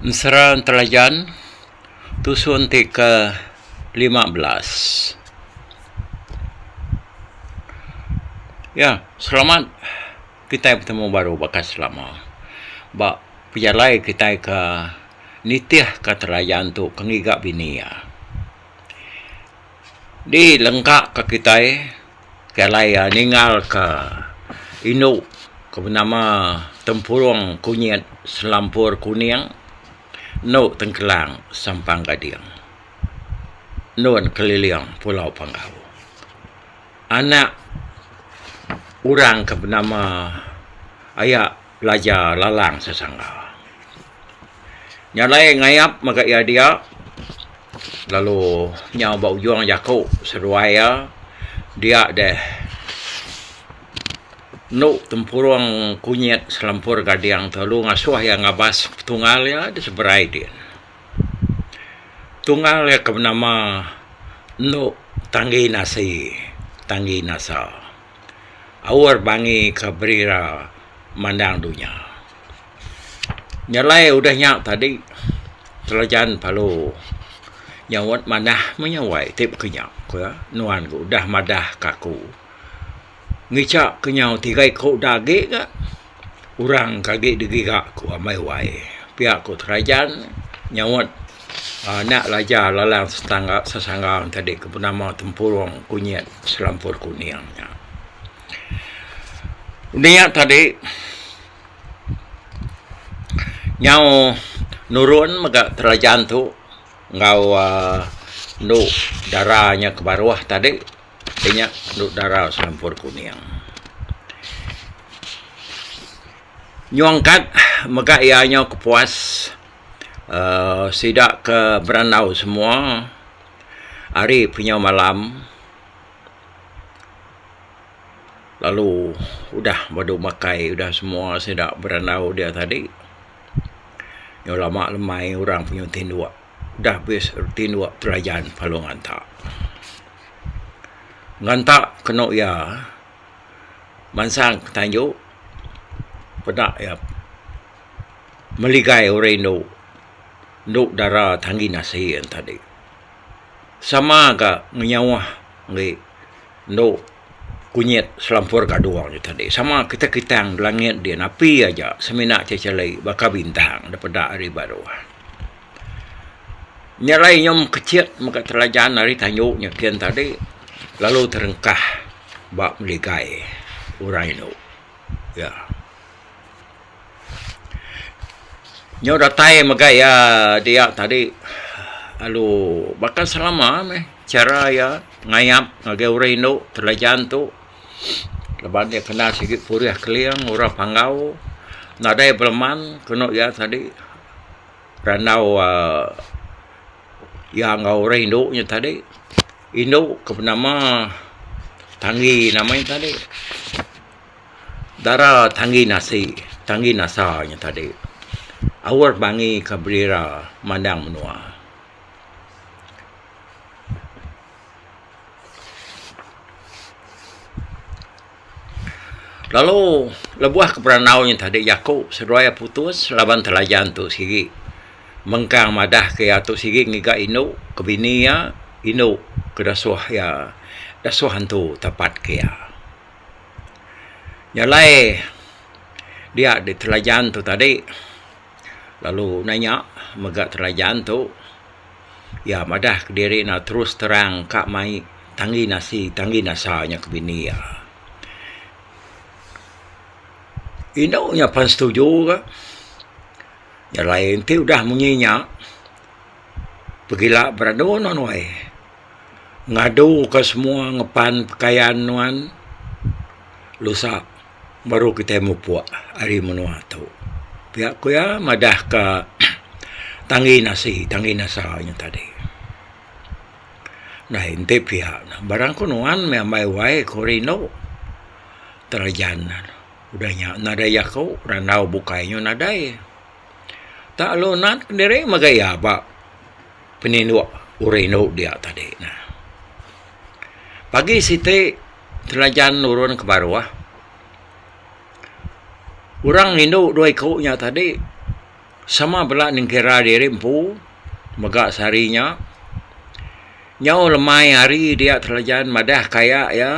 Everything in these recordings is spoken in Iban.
Ensera Entelajan tusun ti ke 15. Ya, selamat kitai betemu baru baka selama. Ba pejalai kitai ke nitih ka Telajan tu ke ngiga bini iya. Di lengka ka kitai ke alai iya ninggal ka indu ke benama Tempurong Kunyit Selampur Kuning endo Tengkelang Sampang Gading endun keliling Pulau Panggau. Anak orang ke benama aya Laja Lalang Sesangga. Nya alai ngayap mega iya dia lalu nyau ba ujung jaku seduai iya dia deh enu tempurung kunyit selampur gading tu lalu ngasuh iya ngabas petunggal iya di seberai din. Tunggal iya ke benama enu Tanggi Nasi Tanggi Nasa aur bangi ke berira mandang dunya. Nyelai udah nya tadi Telajan Palu nyaut manah meh nya wai ti baka nya ku iya nuan ku udah madah ka aku ngicha ke nyau tiga iku da agi ga orang ke agi digiga ku ambai wai pia ku Telajan nyaut anak Raja Lalang Setangga Sesangga tadi ke benama Tempurong Kunyit Selampur Kuning nya. Udah nya tadi. Nyau nurun mega terajan tu enggau uhh endu dara nya ke baruh tadi inya endu dara selampur kuning. Nyungkat mega iya nyau kepuas uhh sida ke berandau semua ari penyau malam. Lalu udah badu makai udah semua sida berandau dia tadi nyau lama lemai orang penyu tinduk udah abis tinduk telajan lalu nganta. Nganta kenu iya mansang ke tanju peda iya meligai orang indu endu dara tanggi nasi tadi. Sama ga ngenyauh enggi endu kunyit selampur gadung nya tadi. Sama kita kitang langit din api aja semina cheli baka bintang da peda ari baruh. Nya alai nyum kechit mega telajan ari tanju nya kin tadi lalu terengkah ba meligai orang indu iya. Nyau datai mega iya dia tadi lalu baka selama meh chara iya ngayap ngagai orang indu telajan tu laban iya kena sigi purih keling orang panggau nadai beleman kenu iya tadi randau uhh iya enggau orang indu nya tadi indu ke benama Tanggi nama iya tadi. Dara tanggi nasi, tanggi nasa nya tadi. Aur bangi ke berira mandang menua. Lalu lebuh ke berandau nya tadi jaku seduai putus laban telajan tu sigi mengkang madah ke iya tu sigi ngiga indu ke bini iya indu ke dasuh iya dasuh antu tapat ke iya. Nya alai dia di telajan tu tadi lalu nanya mega telajan tu iya madah kediri ne terus terang ka mai tanggi nasi tanggi nasa nya ke bini iya. Indu nya pan setuju ga. Nya alai enti udah munyi nya pegila beradu nuan wai. Ngadu ka semua ngepan pekayan nuan lusa baru kitai mupuk ari menua tu. Pia ku iya madah ka tanggi nasi tanggi nasa nya tadi. Dai enti pia barang ku nuan meh ambai wai ku rindu terajan udah nya nadai jaku randau bukai nyu nadai. Tak lalu nat kediri mega iya ba. Peninduk orang indu dia tadi ne. Pagi siti telajan nurun ke baruh orang indu dua iku nya tadi. Sama bela nengkira diri empu mega sehari nya. Nyau lemai hari dia Telajan madah kaya iya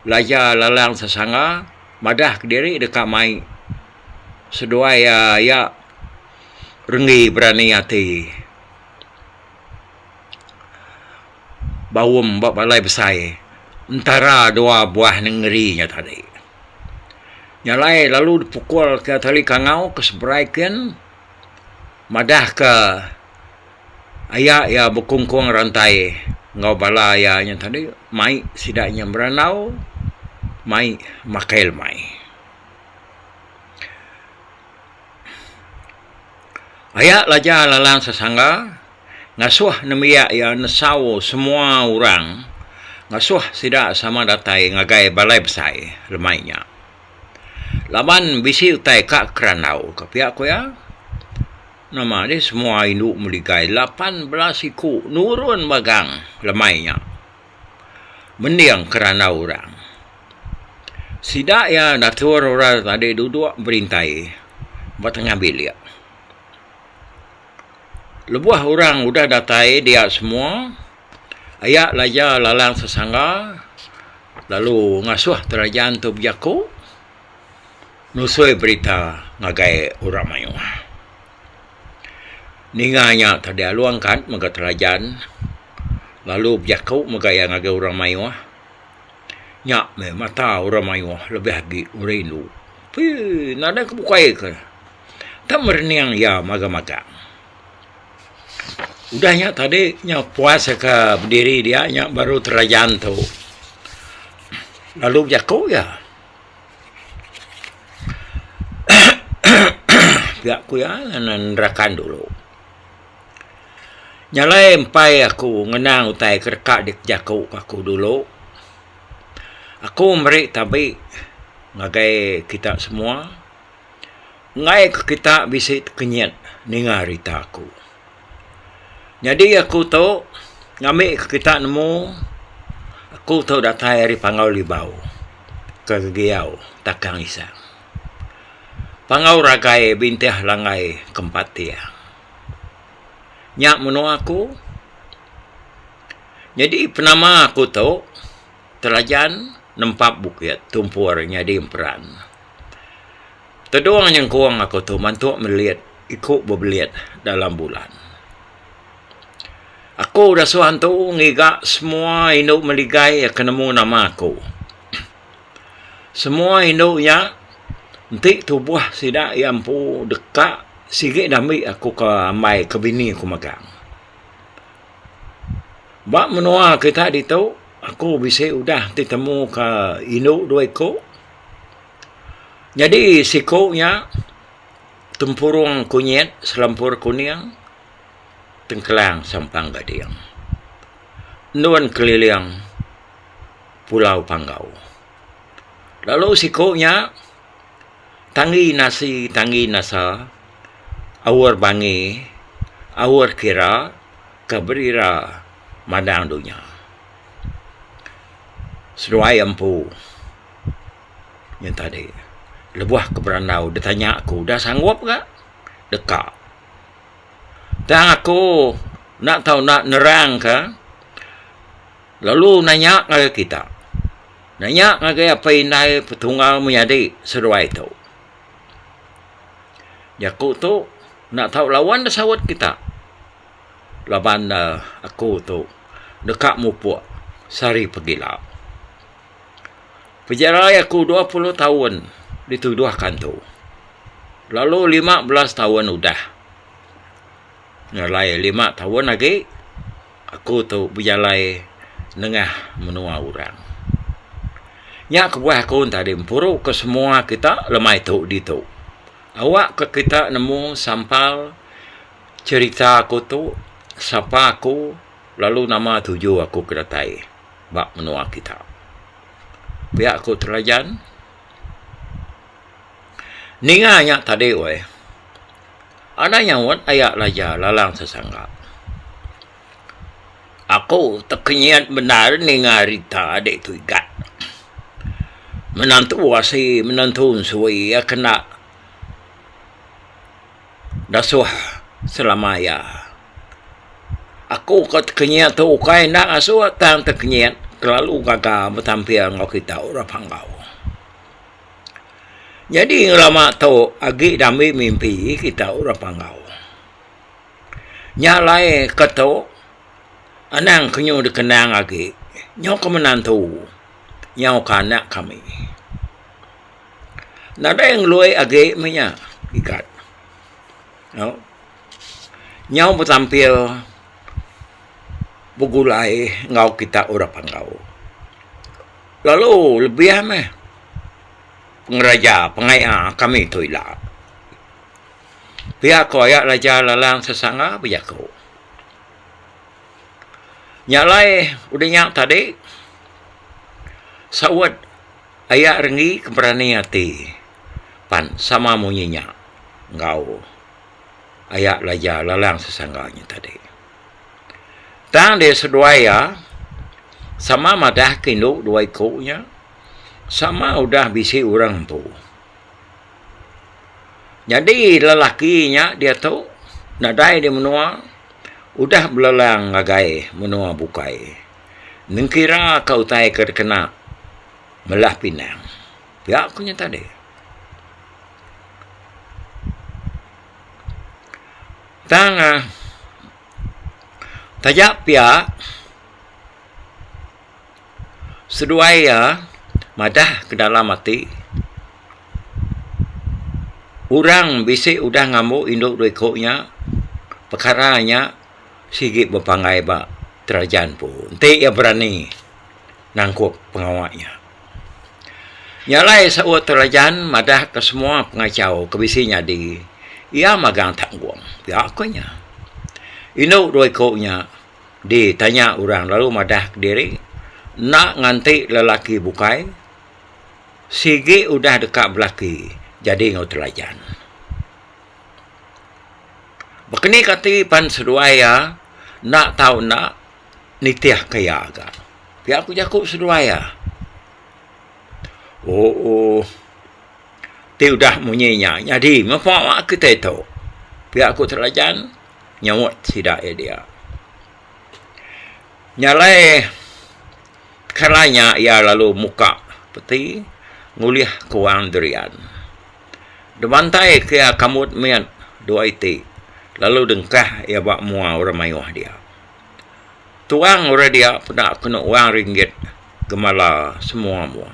Laja Lalang Sesangga madah kediri deka mai seduai iya iya renggi berani ati baum ba balai besai entara dua buah nengeri nya tadi. Nya alai lalu dipukul ke tali kangau ke seberai kin madah ke aya iya bekungkung rantai enggau bala iya nya tadi mai sida nya berandau mai makai lemai. Aya Laja Lalang Sesangga ngasuh nembiak iya nesau semua orang ngasuh sida sama datai ngagai balai besai lemai nya. Laban bisi utai ka kerandau ka pia ku iya nama deh semua indu meligai 18 iku nurun magang lemai nya mending kerandau orang. Sida iya ngatur orang tadi duduk berintai ba tengah bilik. Lebuh orang udah datai dia semua, aya Laja Lalang Sesangga lalu ngasuh Terajan tu bejaku nusui berita ngagai orang mayuh. Ninga nya tadi alu angkat mega Terajan lalu bejaku mega iya ngagai orang mayuh. Nya meh mata orang mayuh lebih agi orang indu. Pii nadai ke bukai ke. Tang merening iya magang-magang. Udah nya tadi nya puas ka bediri dia nya baru terajan tu lalu bejaku iya. Pia ku iya nerakan dulu. Nya alai empai aku ngenang utai ke deka dijaku aku dulu. Aku meri tabi ngagai kita semua enggai ke kita bisi tekenyit ninga rita aku. Nyadi aku tu ngambi ke kita nemu aku tu datai ari Panggau Libau ke Gegiau Takang Isang. Panggau Ragai Bintih Langgai Kempat Tiang. Nya menua aku. Nyadi penama aku tu Telajan nempap bukit tumpur nyadi emperan. Tedung nyengkung aku tu mantuk melit iku bebelit dalam bulan. Aku dasuh antu ngiga semua indu meligai ke nemu nama aku. Semua indu nya enti tubuh sida iya empu deka sigi diambi aku ke ambai ke bini aku magang. Ba menua kita ditu aku bisi udah ti temu ka indu dua iku. Nyadi siku nya tempurung kunyit selampur kuning tengkelang sampang gading. Endun keliling Pulau Panggau. Lalu siku nya tanggi nasi tanggi nasa aur bangi aur kira ke berira mandang dunya. Seduai empu nya tadi lebuh ke berandau ditanya aku udah sanggup ka deka. Tang aku enda tau enda nerang ka. Lalu nanya ngagai kita. Nanya ngagai apai indai petunggal menyadi seduai tu. Jaku tu enda tau lawan da saut kita laban ne aku tu deka mupuk sehari pegila. Pejalai aku 20 taun dituduh kantu lalu 15 taun udah. Ngelai lima taun agi aku tu bejalai nengah menua orang. Nya kebuah aku enti empuru ke semua kita lemai tu ditu. Awak ke kita nemu sampal cherita aku tu sapa aku lalu nama tuju aku ke datai ba menua kita. Pia ku Telajan. Ninga nya tadi weh. Anang nyaut aya Raja Lalang Sesangga. Aku tekenyit bendar ninga rita adik tu igat. Menantu asi menantu ensui iya kena Dasuh selama iya. Aku ke tekenyit tu ukai enda ngasuh tang tekenyit kelalu gaga betampil enggau kita orang Panggau. Nyadi ngelama tu agi dambi mimpi kita orang Panggau. Nya alai ke tu anang ke nyu dikenang agi nyau ke menantu nyau ke anak kami. Nadai ngelui agi meh nya igat. Nyau betampil begulai enggau kita orang Panggau. Lalu lebih meh pengeraja pengaya kami tu ila. Pia ko aya Raja Lalang Sesangga bejaku. Nya alai udah nya tadi saut aya Renggi ke berani ati pan sama munyi nya enggau. Aya belajar lalang sesangga nya tadi. Tang deh seduai iya sama madah ke indu dua iku nya sama udah bisi orang empu. Nyadi lelaki nya diatu nadai di menua udah belelang ngagai menua bukai nengkira ka utai ke dikena melah pinang. Pia ku nya tadi. Tang taja pia seduai iya madah ke dalam ati orang bisi udah ngambu indu dua iku nya pekara nya sigi bepanggai ba terajan empu enti iya berani nangkup pengawa nya. Nya alai saut Telajan madah ke semua pengachau ke bisi nyadi iya magang tanggung pia ku nya. Indu dua iku nya ditanya orang lalu madah kediri enda nganti lelaki bukai sigi udah deka belaki jadi enggau Telajan. Bekeni ke ati pan seduai iya enda tau enda nitih ke iya ga. Pia ku jaku seduai iya. Ooh. Ti udah munyi nya nyadi mepa kitai tu. Pia ku Telajan nyaut sida iya dia. Nya alai kala nya iya lalu muka peti ngulih ke wang durian. Dibantai ke iya kambut mit dua iti lalu dengkah iya ba mua orang mayuh dia. Tuang orang dia peda kenu wang ringgit gemala semua mua.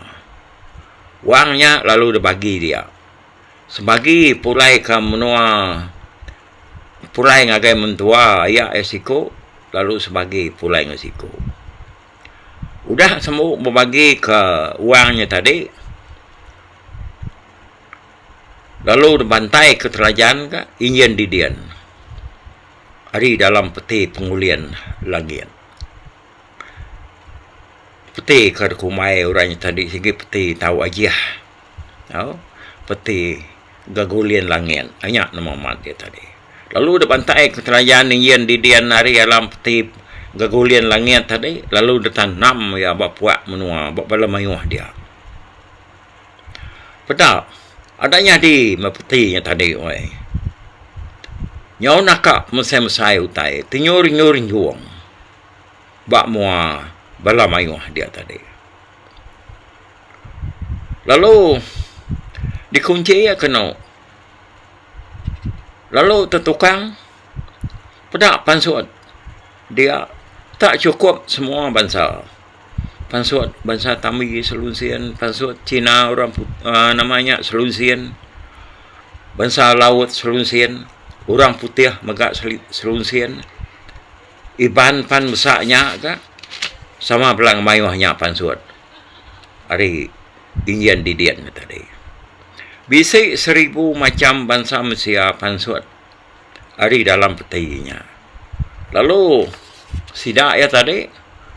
Wang nya lalu dibagi dia. Sebagi pulai ke menua pulai ngagai mentua iya iya siku lalu sebagi pulai enggau siku. Udah sembu bebagi ke wang nya tadi lalu dibantai ke telajan ka injin didin. Ari dalam peti pengulin langit. Peti ke dikumbai orang nya tadi sigi peti tau ajih. Au peti gegulin langit nya nama amat iya tadi. Lalu dep antai ke telayan yen didin ari dalam peti gegulin langit tadi lalu ditanam iya ba puak menua ba bala mayuh dia. Peda ada nyadi meh peti nya tadi weh. Nyau naka mesai-mesai utai ti nyur-nyur nyung ba mua bala mayuh dia tadi. Lalu dikunchi iya kenu lalu tetukang peda pansut dia tak chukup semua bansa. Pansut bansa Tambi Selunsin, pansut Cina orang uhh nama nya Selunsin, bansa Laut Selunsin, orang putih mega Selunsin, Iban pan mesa nya ka sama bala ngemayuh nya pansut ari injin didin ne tadi. Bisi seribu macham bansa mensia pansut ari dalam peti nya. Lalu sida iya tadi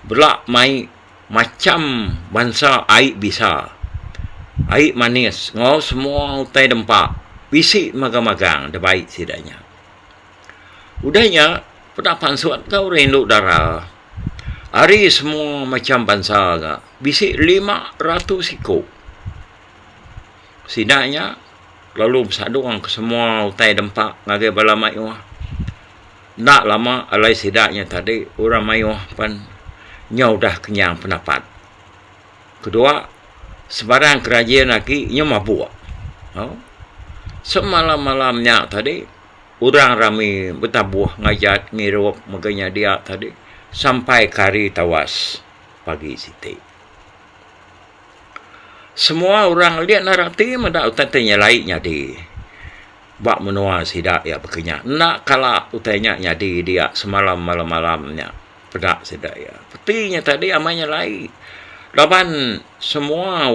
bela mai macham bansa ai bisa, ai manis enggau semua utai dempa bisi magang-magang da bai sida nya. Udah nya peda pansut ka orang indu dara ari semua macham bansa ga bisi 500 iku. Sida nya. lalu besadung ke semua utai dempa ngagai bala mayuh. Enda lama alai sida nya tadi orang mayuh pen nyau udah kenyang penapat. Kedua, sebarang ke rajin agi nyau mabuk. Au. Semalam-malam nya tadi orang rami betabuh ngajat ngirup mega nya dia tadi sampai ke hari tawas pagi siti. Semua orang liat narak ti meda utai ti nyelai nyadi ba menua sida iya baka nya. Enda kala utai nya nyadi dia semalam malam-malam nya peda sida iya. Peti nya tadi amai nyelai laban semua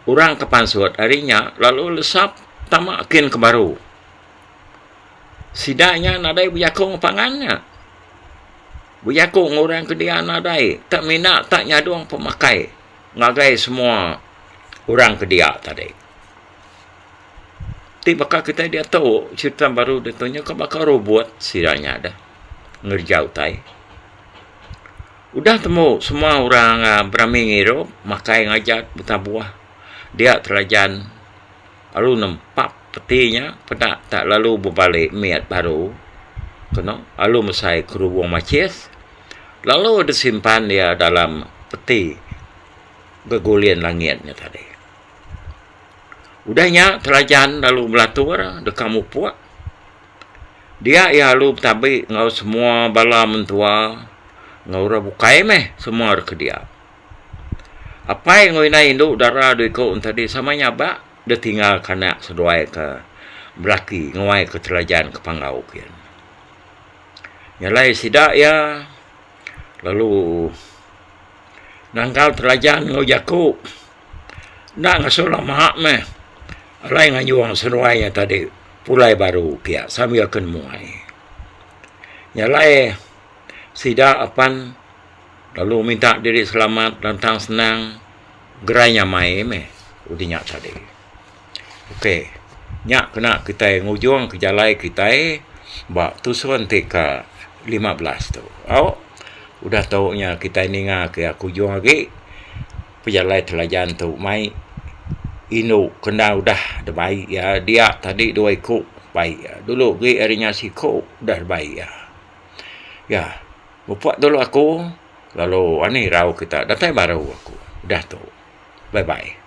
orang ke pansut ari nya lalu lesap tama kin ke baru. Sida nya nadai bejaku enggau pangan nya. Bejaku enggau orang ke dia nadai tak mina tak nyadung pemakai ngagai semua orang ke dia tadi. Ti baka kitai diatu cerita baru diatu nya ka baka robot sida nya deh ngereja utai. Udah temu semua orang aaa berami ngirup makai ngajat betabuh dia telajan lalu nempap peti nya peda tak lalu bebali mit baru kenu lalu mesai kerubung macis lalu disimpan iya dalam peti gegulin langit nya tadi. Udah nya telajan lalu belatur deka mupuk dia iya lalu betabi enggau semua bala mentua enggau orang bukai meh semua re ke dia. Apai enggau indai indu dara dua iku ne tadi sama nyabak deh tinggal ke anak seduai ke belaki nguai ke telajan ke panggau kian. Nyalai sida iya lalu nangkal telajan enggau jaku enda ngasuh lama meh alai ngayung seduai nya tadi pulai baru pia sambil ke nemuai. Nyalai sida apan lalu minta diri selamat lantang senang gerai nyamai meh udah nya tadi. Ok nya kena kitai ngujung ke jalai kitai ba tusun ti ka 15 tu. Au udah tu nya kitai ninga ke aku ujung agi pejalai telajan tu mai indu ke enda udah dibai iya dia tadi dua iku bai iya dulu agi ari nya siku udah dibai iya. Ya mupuk dulu aku lalu ani irau kita datai baru aku udah tu. Bye bye.